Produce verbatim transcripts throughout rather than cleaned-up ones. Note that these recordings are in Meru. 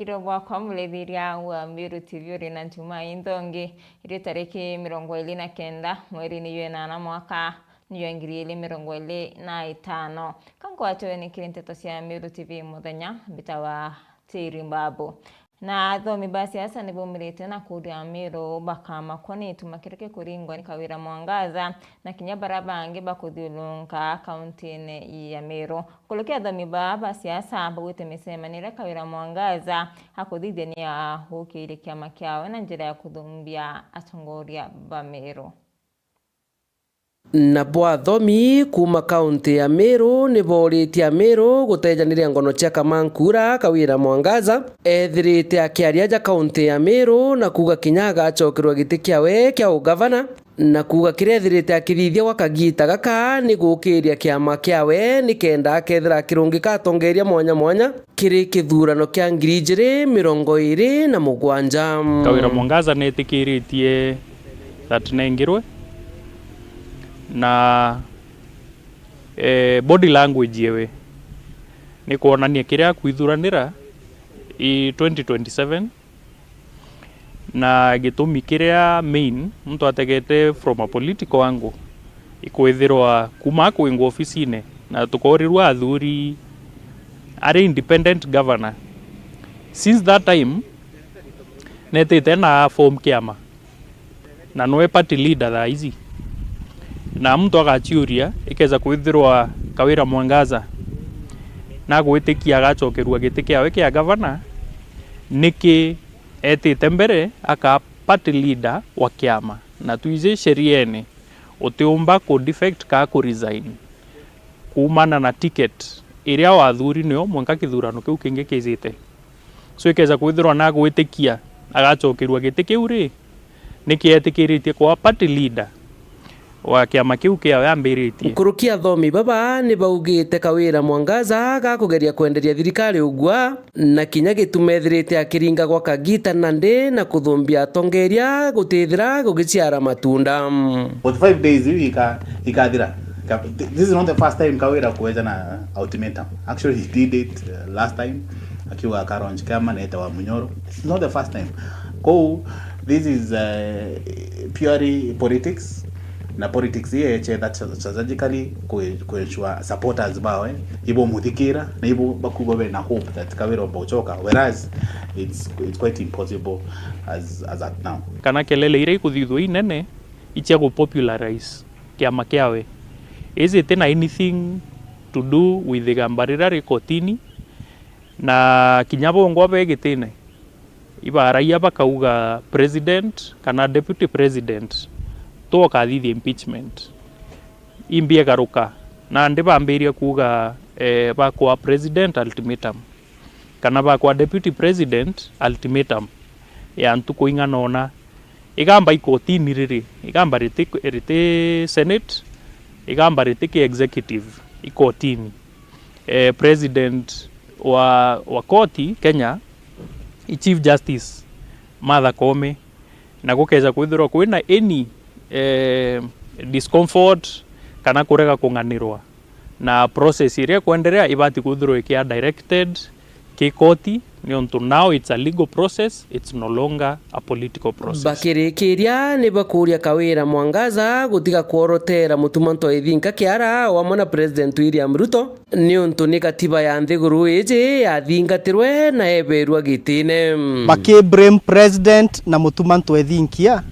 Rio bwakwa murithiria wa Meru T V, uri na Njumaa inthongi, iri tariki mirongo iri na kenda mweri ni jwa inana mwaka ni jwa ngiri igiri mirongo iri na itano. Ka nkwatwe ni kiri nteto cia Meru T V muthenya, mbitawa Tiri Mbabu. Na athomi ba siasa ni baumirite na kuuria Amiru bakamakwa ni ituma kireke kuringwa ni Kawira Mwangaza na kinya baria bangi bakuthiurunka kauntine ya Meru. Nkuruki athomi baa ba siasa baugite micemanio iria Kawira Mwangaza akuthithia ni ya gukiiria kiama kiawe na njira ya kuthumbia atongoria ba Meru. Nabo athomi kuuma kaunti ya Meru ni booritie Amiru gutejaniria ngono cia Kamankura Kawira Mwangaza ethirite akiaria aja kaunti ya Meru na kuuga kinya agacokerwa giti kiawe kia ugavana, na kuuga kiria ethirite akithithia gwa kagiita gaka ni gukiiria kiama kiawe nikenda akethira akirungika atongeria mwanya mwanya kiri kithurano kia ngiri ijiri mirongo iri na mugwanja. Kawira Mwangaza netikiritie that nengirwe na, eh, body language yewe ni kwonania kiria akwithuranira i twenty twenty-seven, na gitumi kiria main muntu ategete from a political angle ikwithirwa kuma akwingwa ofisine na tukoorirua athuri ari independent governor. Since that time, netite na form kiama na nwe party leader thaa ici, na muntu agaciuria, ikeza kwithirwa Kawira Mwangaza nagwitikia agacokerua giti kiawe kia gavana, niki etite mbere aka party leader wa kiama? Na twiji sheriene utiumba ku defect ka ku resign kuumana na ticket iria wathuri nio mwanka kithurano kiu kingi kijite. So ikeza kwithirwa nagwitikia agacokerua giti kiu ri, niki etikiritie kwa party leader wa kiama kiu kiawe ambiritie? Nkuruki athomi baba ni baugite Kawira Mwangaza gakugeria kwenderia thirikari ugua, na kinya gituma ethirite akiringa gwa kagiita nandi na kuthumbia atongeria gutithira gugiciara matunda. Forty-five days iu ika-, ikathira. Ika-, th-, this is not the first time Kawira kueja na ultimatum. Actually, he did it, uh, last time, akiuga aka launch kiama na ete wa Munyoro. It's not the first time. Kou, this is, uh, purely politics. Na politics hii echetha strategically ku, ku ensure supporters bawe ibo muthikira na ibo bakuba bena hope that Kawira omba uchoka, whereas it's, it's quite impossible as, as at now. Kana kelele iria ikuthithua inene icia ku popularize kiama kiawe, is it na anything to do with igamba riria ri kotini? Na kinya bongwa be gitine, ibaraia bakauga president kana deputy president tu okathithia impeachment. Imbi egaruka, nandi bambiria kuuga, eh, bakwa president ultimatum, kana bakwa deputy president ultimatum ya ntuku ing'ana ona. Igamba ikotini riri, igamba riti, riti senate, igamba riti ki executive, ikotini. Eh, president wa, wa koti Kenya i Chief Justice Martha Koome, na gukeja kwithirwa kwina any, eh, discomfort kana kurega kung'anirwa na process iria ikwenderea, ibati kwithirwa ikia directed ki koti, niuntu now it's a legal process, it's no longer a political process. Bakirikiria, ni bakuria Kawira Mwangaza gutiga kworotera Mutuma M'Ethingia kiara o amwe na President William Ruto, niuntu ni katiba ya nthiguru iji yathingatirwe na eberua gitine. Baki blame President na Mutuma M'Ethingia,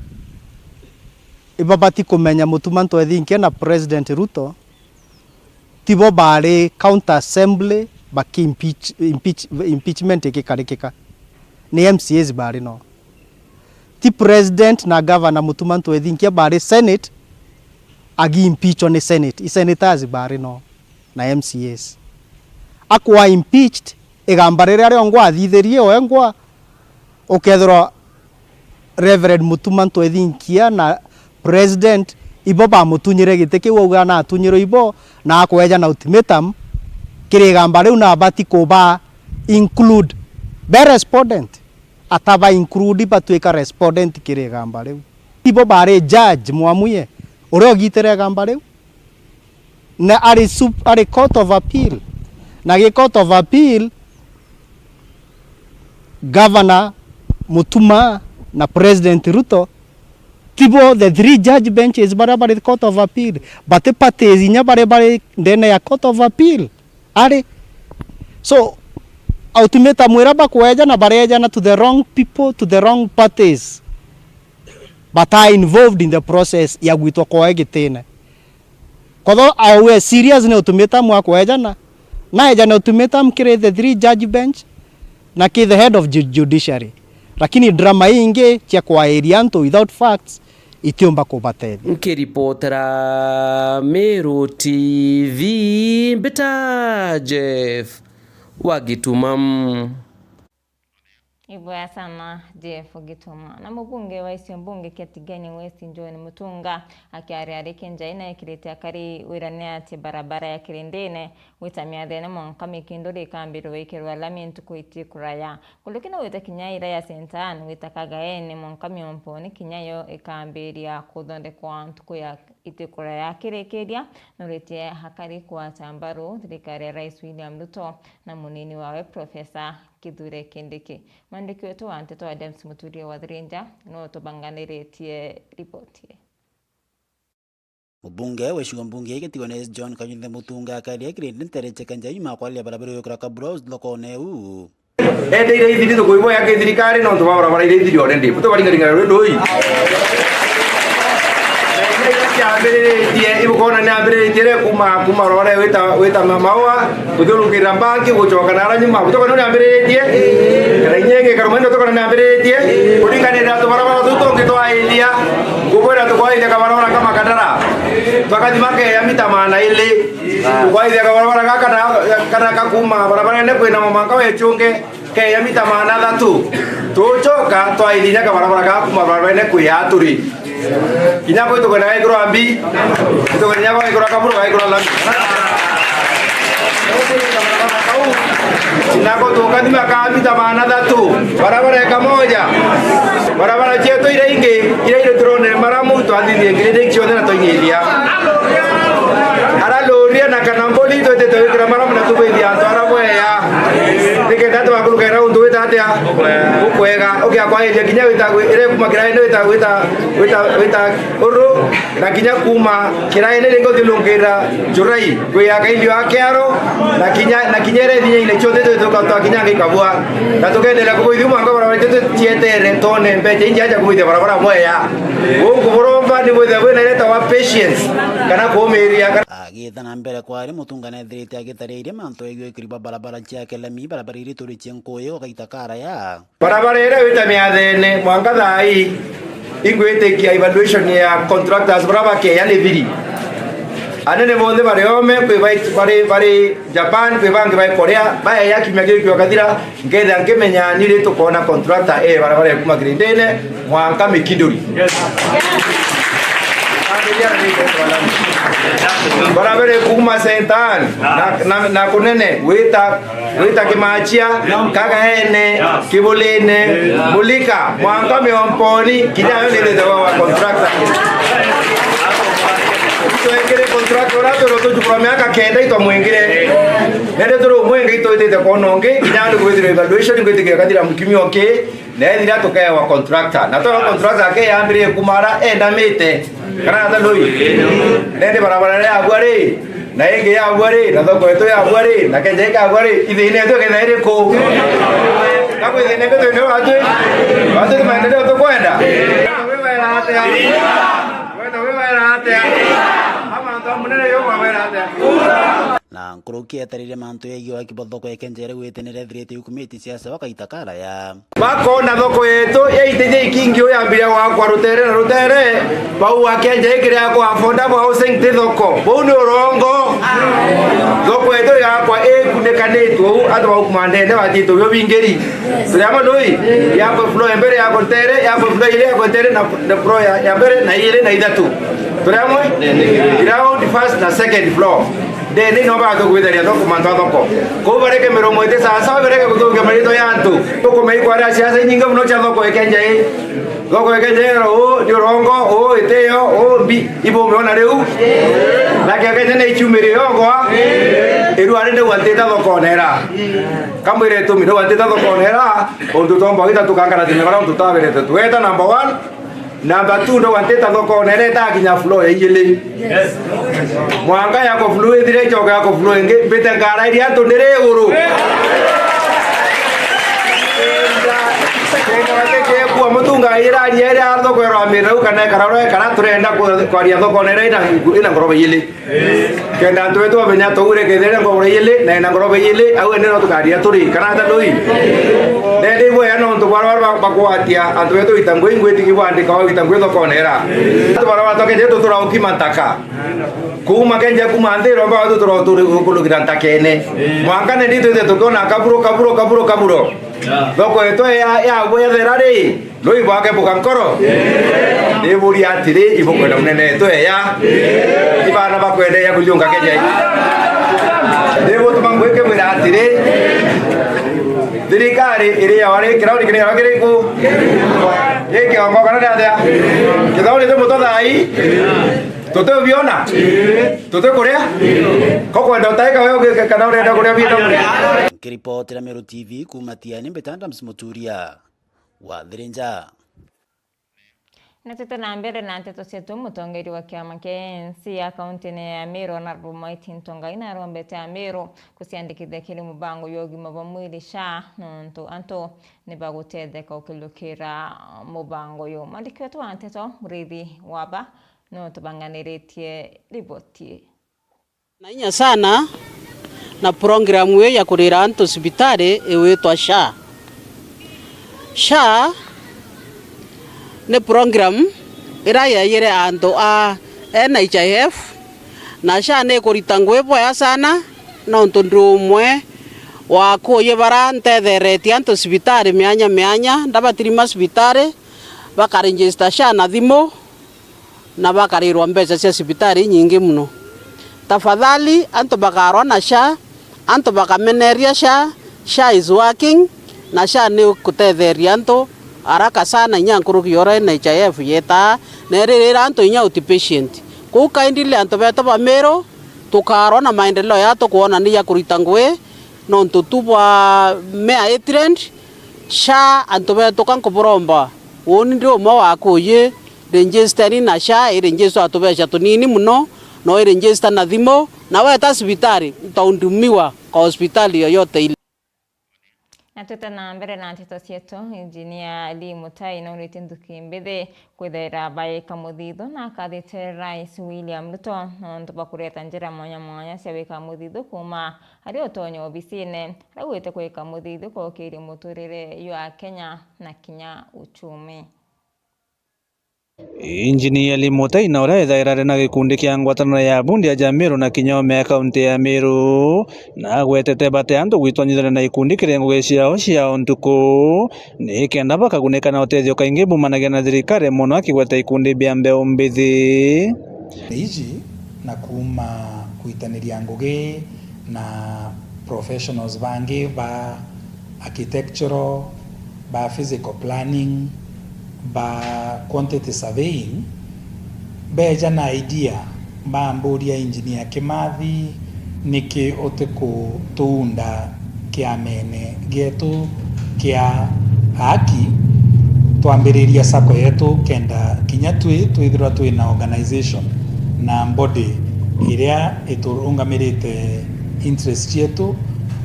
ibabati kumenya Mutuma M'Ethingia na President Ruto tibo baari counter assembly baki impeach, impeach, impeachment igikarikika. Ni M C As baari no. Ti president na governor Mutuma M'Ethingia baari senate agi impeachwa ni senate. I senators baari no na M C As. Akwa impeached, igamba riria riongwa athithirie wengwa, ukethirwa Reverend Mutuma M'Ethingia na president ibo bamutunyire giti kiu, auga natunyirwe ibo, na akweja na ultimatum kiri igamba riu, na abati kuba include be respondent, ataba include batwika respondent kiri igamba riu. Ibo bari judge mwamuye uria ugitire igamba riu, na ari sup-, ari court of appeal, na gi court of appeal Governor Mutuma na President Ruto, tibo the three judge benches baria bari Court of Appeal, but parties inya bari bari ndene ya Court of Appeal ari. So, ultimatum iria bakwejana, barejana to the wrong people, to the wrong parties, but are involved in the process ya gwitwa kwawe gitine. Kwatho awe serious ni ultimatum akwejana, na ejana ultimatum kiri the three judge bench na ki the head of ju-, judiciary. Lakini drama ingi cia kwairia antu without facts itiumba kubatethia. Nkiripotera Meru T V, mbita Jeff wa Gituma. Ibwega sana, Jeff Gituma. Na mubunge wa icio mbunge kia Tigania West, John Mutunga, akiaria ari Kenjai na ekirite akari wirane ati barabara ya Kirindine gwita Miathene mwanka Mikinduri ikambirwa gwikirwa lami ntuku iti kuraya. Nkuruki no wite kinya ira ya Saint Anne gwita Kagaene mwanka Miomponi, kinya yo ikambiria kuthondekwa ntuku ya iti kuraya. Akirikiria, nuritie akari kugwata mbaru thirikari ya Rais William Ruto na munini wawe Professor Kithure Kindiki. Mwandiki wetu wa nteto wa James Muturia wa Thirinja no tubanganiritie ripoti ii. Mubunge wa gicigo mbunge gitigo ni John Kanyuthe Mutunga akaria kirindi ntere cia Kenjai makwariria barabara yukira Kabura thokone iu. Ende iria ithiri tukuiboya ki thirikari nontu ba barabara iria ithiri already. Buto baringaringa rwe ndui. Ciambiriritie, ibukona ni ambiriritie ri kuma, kuma rore wita, wita ma-, maua, kuthiurukirira mbanki, gucoka nara nyuma. Buto kana ni ambiriritie. Kana inyenge karuma ndo tokana ni ambiriritie. Kuringanira tubarabara tu tungi twa India. Kubwira tukwaithia kabarabara kama Kadara. Bakathi makeya mita maana ili. Tukwaithia kabarabara gaka na, kana kakuma barabara ene kwina mwanka wechunge. Keya mita maana athatu. Tucoka twaithinya kabarabara ga kuma barabara ene kwi aturi. Kinya kwi tukena gaikuru ambi. Tukena kinya gaikuru kaburu gaikuru lami. Nako tukathima ka mita maana athatu. Barabara eka moja. Barabara cietu iria ingi, iria iri turone maramu, twathithie ngiri cionthe na twainyiria. Ara loria na kana mboni twitite gwikira maramu na tubithia antu ara bweya. Nikenda tugakurukaira untu wita atia? Ukwega. Ugiakwairia kinya wita gwi-, ire kuma kiraene wita, wita, wita, wita uru, na kinya kuma kiraene ringi uthiurungirira Jurai, kwi ya kailio ya kiaro, na kinya, na kinya ire thinya-ine cionthe twituka twakinya ngi kabua. Na tukenderea kubwithia mwanka barabara cietu cietere tone mbeca ingi aja kubwithia barabara mweya. Uu nkuburomba ni bwithia bwina iretawa patience, kana kuumiria, kana Agitha na mbere kwari, Mutunga nethirite agitariria mantu egwikiri ba barabara cia kelemi, barabara iri turi cia nkuyu, ugaita karaya. Barabara iria wita Miathene, mwanka thaa ii, ingwitikia evaluation ya contractors baria bakeya ni thiri. Anene bonthe bari ome, kwi bai-, bari, bari Japan, kwi bangi bai Korea, baeya kiumia giki giokathira, nkethira nkimenya ni ri tukona contractor e barabara ya kuma Kirindine mwanka Mikinduri. Barabara ya kuma Saint Anne na, na, na kunene, wita, wita Kimachia, Kagaene, Kibulini, Mulika, mwanka Miomponi, kinya yo ni thithe wa contractor. Twekire contractor uria twirwo tucukura miaka kenda itwamwingire. Nende turi umwinga itwitite kwona ungi, kinya ni kwithirwa evaluation ngwitikia kathira mukimio ki, na ethira tukewa contractor. Na twa contractor akeyambiririe kumara endamite. Kana ata ndui? Nende barabara ya bwari, na ingi ya bwari, na thoko yetu ya bwari, na kenja ikabwari, ithina yetu iketha iriku? Na kwithina ingi twine watu, watu ni maendeleo tukwenda. Wibera atia? Wenda wibera atia? Ama antu amunene yo mawera atia? Na nkuruki etarire mantu yegii waki bwa thoko ya Kenjere gwitinire ethirite yukumiti siasa wakaita karaya. Bakona thoko yetu yaitithia ikingi uyambiria gwakwa rutere na rutere, bauga Kenjere kiri akwa affordable housing ti thoko. Buu ni urongo. Thoko yetu yakwa ikunikanitwe uu, antu baukuma ndene batitwe bio bingiri. Turi amwe ndui? Yakwe floor ya mbere, yakwe tere, yakwe floor ile, yakwe tere na, na floor ya, ya mbere na ile na ithatu. Turi amwe? Ground first na second floor. Ndene no batu kwitharia thoko mantu a thoko. Kou bareke miromo iti sawa sawa, bareke guthukia marito ya antu. Tukumenya kwari siasa inyingi muno cia thoko ikenja ii. Thoko ikenja ii, uu ni urongo, uu itiyo, uu mbi, ibumiona riu. Na kia Kenya ni ichumiri yogwa. Irua ri ndauga ntita thokone ira. Kamwire itumi ndauga ntita thokone ira, untu twomba gwita tukangara thina bara untu twabirete. Tweta number one, number two, ndauga ntita thokone ira itakinya floor ya ijiri. Mwanka yako floor ithire, icoke yako floor ingi, mbite ngara iria antu ndiri iguru. Kenda gati kiekua mutunga iraria iria thoko irwamirira u kana ikara uria ikara, turenda ku-, kwaria thokone ira ina, ina ngoroba ijiri. Kenda antu betu bamenya tuure kethira ngogora ijiri, na ena ngoroba ijiri, au ene no tukaria turi, kana ata ndui? Nende ibwea nontu bwara bari ba-, bakwatia antu betu wita ngui, ngwitigi bwandika wa wita ngui thokone ira. Antu bara batwakeje tutura ukima ntaka. Kuuma kenja kuuma nthi, romba wetu tutura turi ukulukira ntakene. Mwanka nende twithe tukiona kaburo, kaburo, kaburo, kaburo. Thoko yetu ya, ya bwethera ri, no ibwake buka nkoro? Ndiburia atiri, ibukwenda munene yetu eya? Ibana bakwenda eya kuliunga Kenya ii? Ndibutuma ngwike bwira atiri, thirikari iri ya wari kirauri kiri ya kiri ku? Gikiongo kana ni atia? Kithauri tu muto thai? Tuti biona? Tuti kuria? Ko kwenda utaika wewe kana urenda kuria bita? Nkiripotera Meru T V kuuma Tiani, mbita Adams Muturia wa Thirinja. Na twite na mbere na nteto cietu, mutongeria wa kiama kia A N C ya kaunti-ini ya Meru, Honourable Mwaiti Ntongai, narombete Ameru kuciandikithia kiri mubango jwa ugima bwa mwiri, SHA, nontu antu ni bagutetheka ukilukira mubango uyu. Mwandiki wetu wa nteto, Muriithi Waba, no tubanganiritie riboti ii. Na inya sana na program iyo ya kurira antu cibitari igwitwa SHA. SHA ni program ira yaiyire antu a N H I F, na SHA ni ikurita ngugi bwega sana, nontu ndi umwe wa akuuji bara ntetheretie antu cibitari mianya mianya, ndabatirima cibitari, bakaregister SHA na thimu, na bakarirwa mbeca cia cibitari inyingi mono. Tafadhali, antu bakarwa na SHA, antu bakameneria SHA, SHA is working, na SHA ni ikutetheria antu haraka sana, inya nkuruki ya uria N H I F yetaa, na iririra antu inya outpatient. Kuu kindly antu betu ba Meru, tukarwa na maendeleo ya tukwona ni ya kurita ngugi, nontu tu bwa Mayor Etirend, SHA antu betu ka nkuburomba, uuni ndi umwe wa akuuji, register ni na SHA, i register a tubeca tunini mono, no i register na thimu, na weta cibitari, utahudumiwa kwa hospitali yoyote ile. Na twite na mbere na nteto cietu, Engineer Lee Mutai nauritie nthuki mbithi kwithaira baika muthithu na akathite Rais William Ruto nontu bwa kureta njira mwanya mwanya cia gwika muthithu kuuma ari utonyi obisine, arauite gwika muthithu kukiria muturire jwa Akenya na kinya uchumi. Injinia Lee Mutai na uria ethaira ari na gikundi kia ngwataniro ya abundi a Meru na kinya ome ya kaunti ya Meru, na agwetete bata ya antu gwitwanyithania na ikundi kiri ngugi ciao cia o ntuku, ni kenda bakagunika na utethio kaingi bumanagia na thirikari, mono akigweta ikundi bia mbeu mbithi. Ni iji na kuuma kuitaniria ngugi na professionals bangi ba architectural, ba physical planning, ba quantity surveying, beeja na idea, bamburia Engineer Kimathi, niki utikutuunda kiamene gietu kia aaki, twambiriria sacco yetu kenda kinya twi twithirwa twi na organization na body iria iturungamirite interest cietu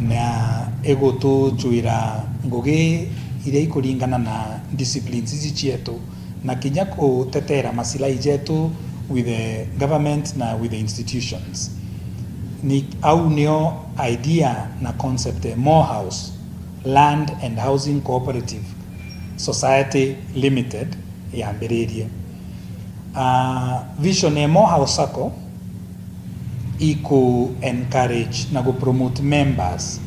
na igutuchuira ngugi iria ikuringana na disciplines ici cietu, na kinya kutetera masilai jetu with the government na with the institutions. Ni, au nio idea na concept ya Morehouse Land and Housing Cooperative Society Limited yambiririe. Ah, vision ya Morehouse Sacco iku encourage na gu promote members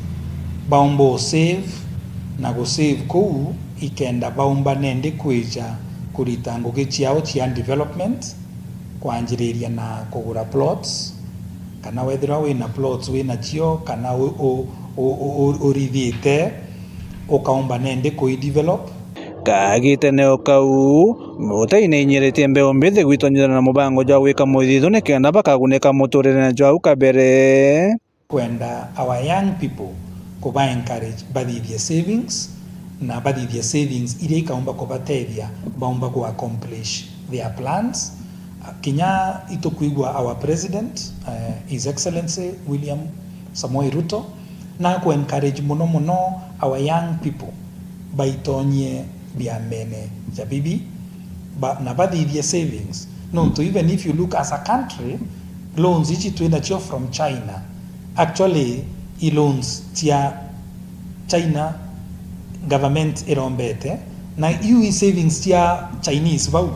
baumba u save na gu save kuu ikenda baumba nendi kwija kurita ngugi ciao cia development, kwanjiriria na kugura plots, kana wethirwa wina plots winacio kana u-, u-, u-, u-, u-, urithite, ukaumba nendi kui develop. Kagitene o kau, Mutai nainyiritie mbeu mbithi gwitonyithana na mubango jwa gwika muthithu nikenda bakagunika muturirene jwa au kabere. Kwenda our young people kuba encourage bathithie savings, na bathithie savings iria ikaumba kubatethia baumba ku accomplish their plans. Kinya itukwigua our president, eh, His Excellency William Samoei Ruto, na ku encourage muno muno our young people baitonyie biamene ja bibi, ba, na bathithie savings. Nontu even if you look as a country, loans ici twinacio from China, actually, i loans cia China government irombete, na iu i savings cia Chinese bau.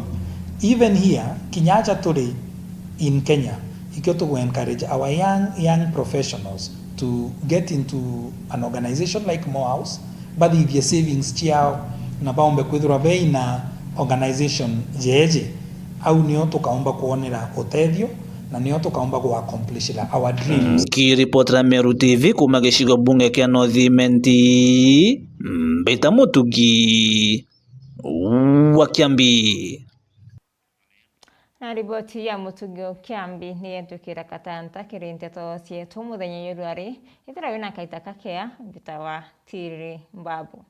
Even here, kinya aja turi in Kenya, ikio tugu encourage our young, young professionals to get into an organization like Morehouse, bathithie savings ciao, na baombe kwithirwa beina organization jeeji. Au nio tukaomba kwonera utethio, na nio tukaomba ku accomplishira our dreams. Nkiripotera Meru T V kuuma gicigo bunge kia North Imenti, Mbita Mutugi wa Kiambi. Na riboti ya Mutugi wa Kiambi ni yentukira katanta kiri nteto cietu muthenya uyu rwari. Ithira wina kaita kakea, Mbita wa Tiri Mbabu.